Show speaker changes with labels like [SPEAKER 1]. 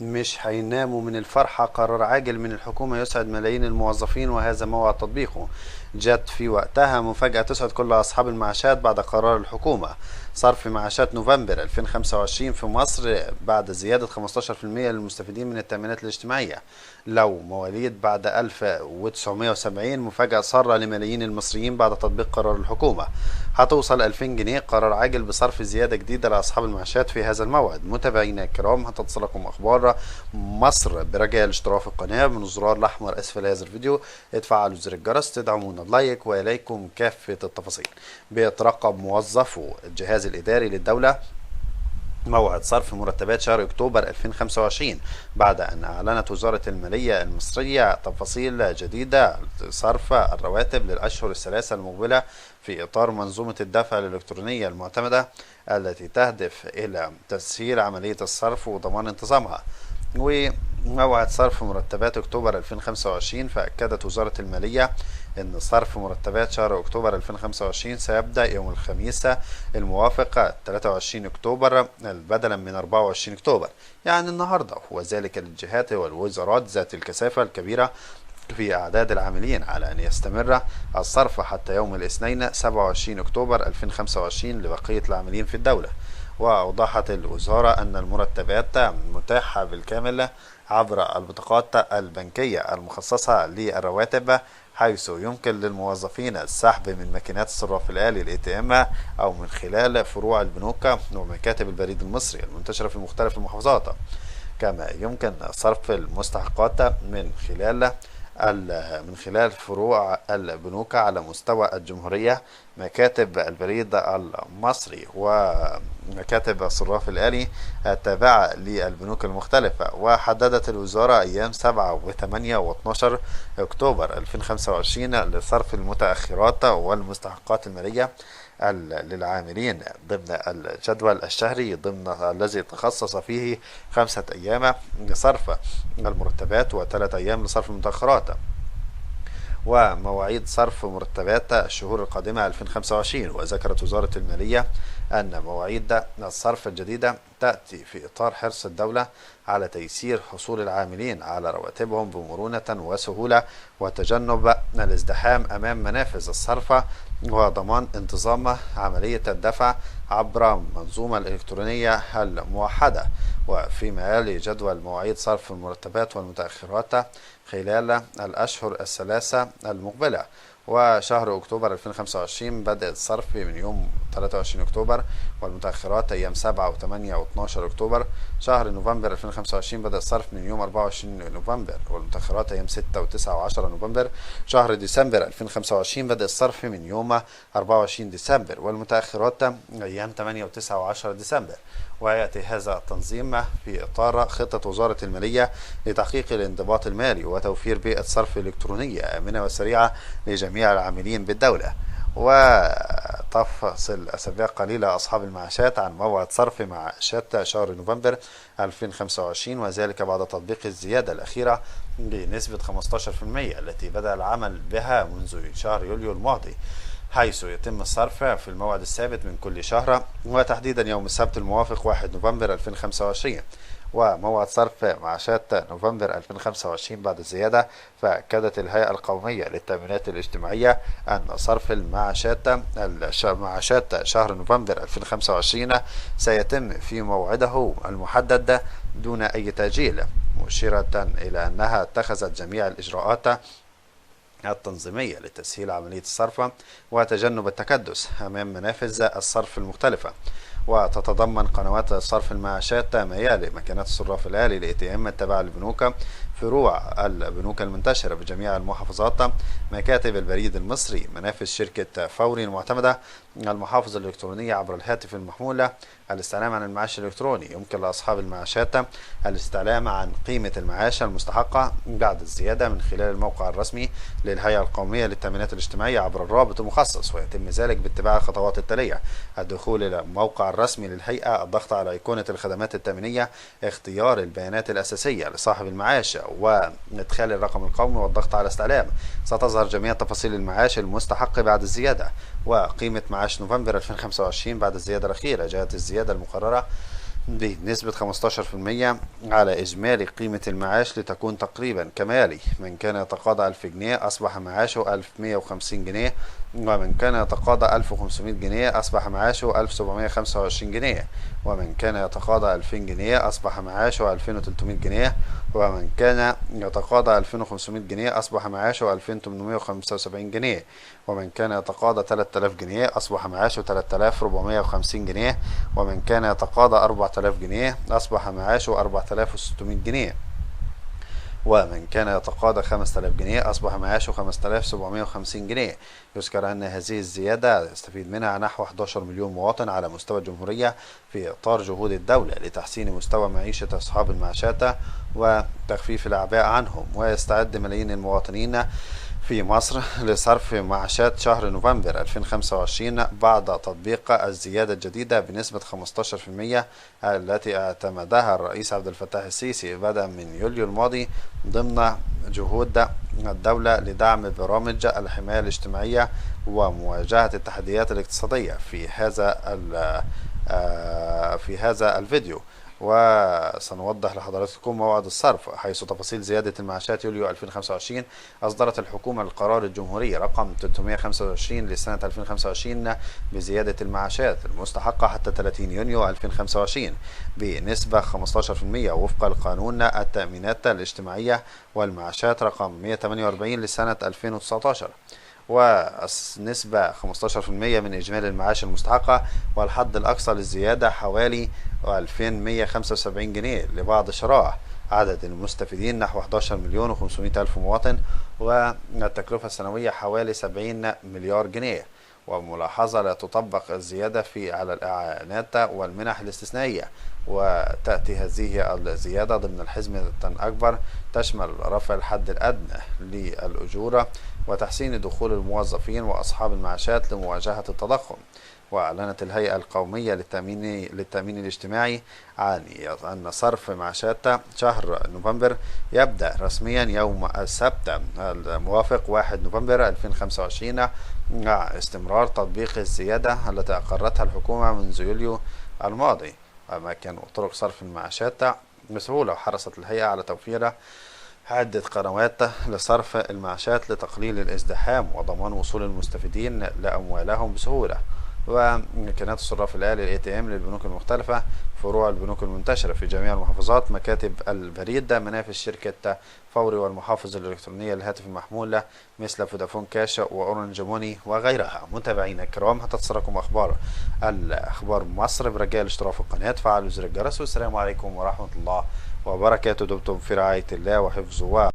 [SPEAKER 1] مش هيناموا من الفرحة. قرار عاجل من الحكومة يسعد ملايين الموظفين وهذا موعد تطبيقه. جت في وقتها مفاجأة تسعد كل أصحاب المعاشات بعد قرار الحكومة. صرف معاشات نوفمبر 2025 في مصر بعد زيادة 15% للمستفيدين من التأمينات الاجتماعية. لو مواليد بعد 1970 مفاجأة سارة لملايين المصريين بعد تطبيق قرار الحكومة. هتوصل 2000 جنيه. قرار عاجل بصرف زيادة جديدة لأصحاب المعاشات في هذا الموعد. متابعينا الكرام، هتصلكم أخبار مصر برجاء الاشتراك في القناة من الزرار الأحمر أسفل هذا الفيديو. اتفعلوا زر الجرس، تدعمونا بلايك، وإليكم كافة التفاصيل. بيترقب موظفو الجهاز الإداري للدولة موعد صرف مرتبات شهر أكتوبر 2025 بعد أن أعلنت وزارة المالية المصرية تفاصيل جديدة لصرف الرواتب للأشهر الثلاثة المقبلة في إطار منظومة الدفع الإلكترونية المعتمدة التي تهدف إلى تسهيل عملية الصرف وضمان انتظامها. وموعد صرف مرتبات أكتوبر 2025، فأكدت وزارة المالية أن صرف مرتبات شهر أكتوبر 2025 سيبدأ يوم الخميس الموافق 23 أكتوبر بدلا من 24 أكتوبر، يعني النهاردة، وذلك للجهات والوزارات ذات الكثافة الكبيرة في أعداد العاملين على أن يستمر الصرف حتى يوم الاثنين 27 أكتوبر 2025 لبقية العاملين في الدولة. وأوضحت الوزارة أن المرتبات متاحة بالكامل عبر البطاقات البنكية المخصصة للرواتب، حيث يمكن للموظفين السحب من ماكينات الصراف الآلي ATM أو من خلال فروع البنوك ومكاتب البريد المصري المنتشرة في مختلف المحافظات. كما يمكن صرف المستحقات من خلال فروع البنوك على مستوى الجمهورية، مكاتب البريد المصري ومكاتب الصراف الآلي التابعة للبنوك المختلفة. وحددت الوزارة أيام 7 و8 و12 أكتوبر 2025 لصرف المتأخرات والمستحقات المالية للعاملين ضمن الجدول الشهري ضمن الذي تخصص فيه 5 أيام لصرف المرتبات و3 أيام لصرف المتأخرات. ومواعيد صرف مرتبات الشهور القادمة 2025. وذكرت وزارة المالية أن مواعيد الصرف الجديدة تأتي في إطار حرص الدولة على تيسير حصول العاملين على رواتبهم بمرونة وسهولة وتجنب الازدحام أمام منافذ الصرف وضمان انتظام عملية الدفع عبر المنظومة الإلكترونية الموحدة. وفيما يلي جدول مواعيد صرف المرتبات والمتأخرات خلال الأشهر الثلاثة المقبلة. وشهر أكتوبر 2025 بدأ الصرف من يوم 23 أكتوبر والمتأخرات أيام 7 و8 و12 أكتوبر. شهر نوفمبر 2025 بدأ الصرف من يوم 24 نوفمبر والمتأخرات أيام 6 و9 و10 نوفمبر. شهر ديسمبر 2025 بدأ الصرف من يوم 24 ديسمبر والمتأخرات أيام 8 و9 و10 ديسمبر. ويأتي هذا التنظيم في إطار خطة وزارة المالية لتحقيق الانضباط المالي وتوفير بيئة صرف إلكترونية آمنة وسريعة لجميع العاملين بالدولة. وتفصل أسابيع قليلة أصحاب المعاشات عن موعد صرف معاشات شهر نوفمبر 2025، وذلك بعد تطبيق الزيادة الأخيرة بنسبة 15% التي بدأ العمل بها منذ شهر يوليو الماضي، حيث يتم الصرف في الموعد الثابت من كل شهر وتحديدا يوم السبت الموافق 1 نوفمبر 2025. وموعد صرف معاشات نوفمبر 2025 بعد الزيادة، فأكدت الهيئة القومية للتأمينات الاجتماعية أن صرف معاشات شهر نوفمبر 2025 سيتم في موعده المحدد دون أي تأجيل، مشيرة إلى أنها اتخذت جميع الإجراءات التنظيمية لتسهيل عملية الصرف وتجنب التكدس أمام منافذ الصرف المختلفة. وتتضمن قنوات صرف المعاشات ما يلي: ماكينات الصراف الآلي ATM التابعة للبنوك، فروع البنوك المنتشرة بجميع المحافظات، مكاتب البريد المصري، منافذ شركة فوري المعتمدة، المحافظ الإلكترونية عبر الهاتف المحمول، الاستعلام عن المعاش الإلكتروني. يمكن لأصحاب المعاشات الاستعلام عن قيمة المعاش المستحقة بعد الزيادة من خلال الموقع الرسمي للهيئة القومية للتأمينات الاجتماعية عبر الرابط المخصص، ويتم ذلك باتباع الخطوات التالية: الدخول إلى الموقع الرسمي للهيئة، الضغط على أيقونة الخدمات التأمينية، اختيار البيانات الأساسية لصاحب المعاش وإدخال الرقم القومي والضغط على استعلام. ستظهر جميع تفاصيل المعاش المستحق بعد الزيادة وقيمة معاش نوفمبر 2025 بعد الزيادة الأخيرة. جاءت الزيادة المقررة بنسبة 15% على إجمالي قيمة المعاش لتكون تقريبا كمالي. من كان يتقاضى 1000 جنيه أصبح معاشه 1150 جنيه، ومن كان يتقاضى 1500 جنيه أصبح معاشه 1725 جنيه، ومن كان يتقاضى 2000 جنيه أصبح معاشه 2300 جنيه، ومن كان يتقاضى 2500 جنيه أصبح معاشه 2875 جنيه، ومن كان يتقاضى 3000 جنيه أصبح معاشه 3450 جنيه، ومن كان يتقاضى 4000 جنيه أصبح معاشه 4600 جنيه، ومن كان يتقاضى 5000 جنيه أصبح معاشه 5750 جنيه. يذكر أن هذه الزيادة يستفيد منها نحو 11 مليون مواطن على مستوى الجمهورية في إطار جهود الدولة لتحسين مستوى معيشة أصحاب المعاشات وتخفيف الأعباء عنهم. ويستعد ملايين المواطنين في مصر لصرف معاشات شهر نوفمبر 2025 بعد تطبيق الزيادة الجديدة بنسبة 15% التي اعتمدها الرئيس عبد الفتاح السيسي بدءا من يوليو الماضي ضمن جهود الدولة لدعم برامج الحماية الاجتماعية ومواجهة التحديات الاقتصادية. في هذا الفيديو وسنوضح لحضراتكم موعد الصرف، حيث تفاصيل زيادة المعاشات يوليو 2025. أصدرت الحكومة القرار الجمهوري رقم 325 لسنة 2025 بزيادة المعاشات المستحقة حتى 30 يونيو 2025 بنسبة 15% وفق القانون التأمينات الاجتماعية والمعاشات رقم 148 لسنة 2019، ونسبة 15% من إجمالي المعاش المستحقة. والحد الأقصى للزيادة حوالي 2175 جنيه لبعض شرائح. عدد المستفيدين نحو 11 مليون و500 ألف مواطن، والتكلفة السنوية حوالي 70 مليار جنيه. وملاحظة لا تطبق الزيادة على الإعانات والمنح الاستثنائية، وتأتي هذه الزيادة ضمن الحزمة أكبر تشمل رفع الحد الأدنى للأجور وتحسين دخول الموظفين وأصحاب المعاشات لمواجهة التضخم. وأعلنت الهيئة القومية للتأمين الاجتماعي عن أن صرف معاشات شهر نوفمبر يبدأ رسميا يوم السبت الموافق 1 نوفمبر 2025 مع استمرار تطبيق الزيادة التي أقرتها الحكومة منذ يوليو الماضي. أماكن وطرق صرف المعاشات بسهولة، وحرصت الهيئة على توفير عدة قنوات لصرف المعاشات لتقليل الازدحام وضمان وصول المستفيدين لأموالهم بسهولة. وإمكانات الصراف الآلي ATM للبنوك المختلفة، فروع البنوك المنتشرة في جميع المحافظات، مكاتب البريد، منافذ شركة فوري والمحافظ الإلكترونية للهاتف المحمول مثل فودافون كاش وأورنج موني وغيرها. متابعينا الكرام، هتتصلكم أخبار مصر برجاء الاشتراك في القناة، فعلوا زر الجرس، والسلام عليكم ورحمة الله وبركاته. دمتم في رعاية الله وحفظه